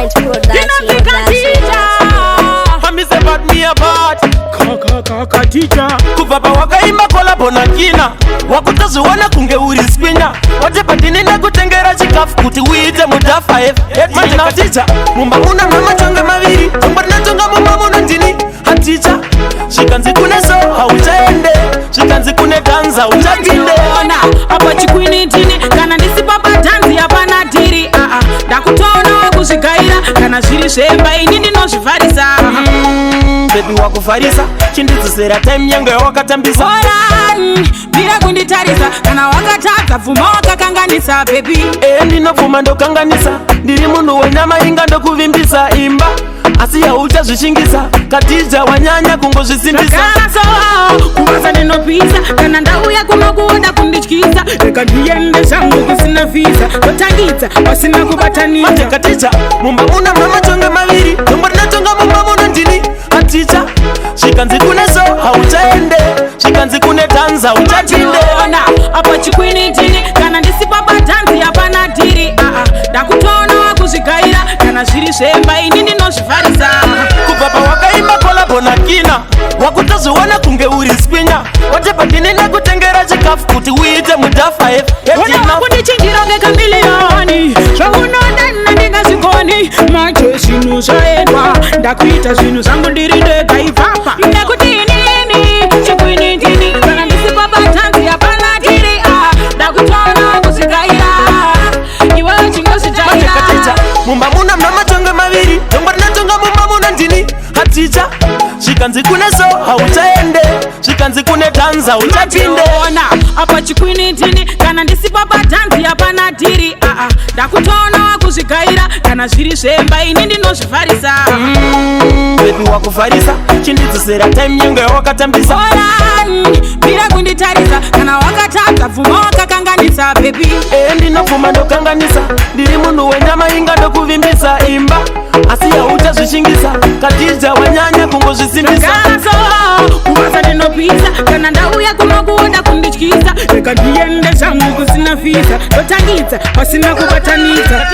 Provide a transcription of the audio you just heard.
Talent Production. Ndinonzi Hamise bad me a bad. Katicha. Kubva pawakaimba collabo naKina, wakutozviona kunge uri spinner. Wati ndini ndakutengera chikafu kuti uite mudhafa. Manje mumba muna mamatonga maviri, tombo rinotonga mumba muno ndini haticha. Zvikanzi kune so hauchaende, zvikanzi kune dhanza hauchapinde. Ona apa chikwini ndini, kana ndisipo padhanzi hapana dhiri. Aa, ndakutoona wakuzvigaira. Kana zviri zvemba, ini ndinozvivharisa. Baby, wakufarisa, chindidzosera time yangu yawakatambisa. Orani mira kunditarisa. Kana wakatadza, bvuma wakakanganisa, baby. Ee, ndinobvuma ndokanganisa. Ndiri munhu wenyama, inga ndokuvimbisa imba, asi hauchazvishingisa. Katija, wanyanya kungozvisimbisa. Zvakara so kubasa ndinopisa. Kana ndauya kunokuona kundityisa, rega ndiende zvangu kusina visa, totangidza pasina Manje kubatanidza. Katija, mumba muna mamatonga maviri, dombo rinotonga mumba muno ndini haticha. Zvikanzi kune so hauchaende, zvikanzi kune dhanza hauchapinde. Ona apa chikwini ndini, kana ndisipo padhanzi hapana dhiri. Aa, ndakutoona wakuzvigaira. Kana zviri zvemba, ini ndinozvivharisa. Kubva pawakaimba collabo naKina, wakutozviona kunge uri spinner. Wati ndini ndakutengera chikafu kuti uite mudhafa. Ona wakundichinjira ngekamiliyoni, zvaunodanna ndingazvikoni. Manje zvinhu zvaendwa, ndakuita zvinhu zvangu ndiri ndega ipapa, nekuti inini chikwini ndini, kana ndisipo padhanzi hapana dhiri. Ndakutoona wakuzvigaira, iwewe chingozvijaira. Katija, mumba muna mamatonga maviri, dombo rinotonga mumba muno ndini haticha. Zvikanzi kune so hauchaende, zvikanzi kune dhanza hauchapinde. Ona apa chikwini ndini, kana ndisipo padhanzi hapana dhiri. Aa, ndakutoona wakuzvigaira. Kana zviri zvemba, ini ndinozvivharisa. Baby, wakufarisa, chindidzosera time yangu yawakatambisa. Orani mira kunditarisa. Kana wakatadza, bvuma wakakanganisa, baby. Ee, ndinobvuma ndokanganisa. Ndiri munhu wenyama, inga ndokuvimbisa imba, asi hauchazvishingisa. Katija, wanyanya kungozvisimbisa. Zvakara so kubasa ndinopisa. Kana ndauya kunokuona kundityisa, rega ndiende zvangu kusina visa, totangidza pasina kubatanidza.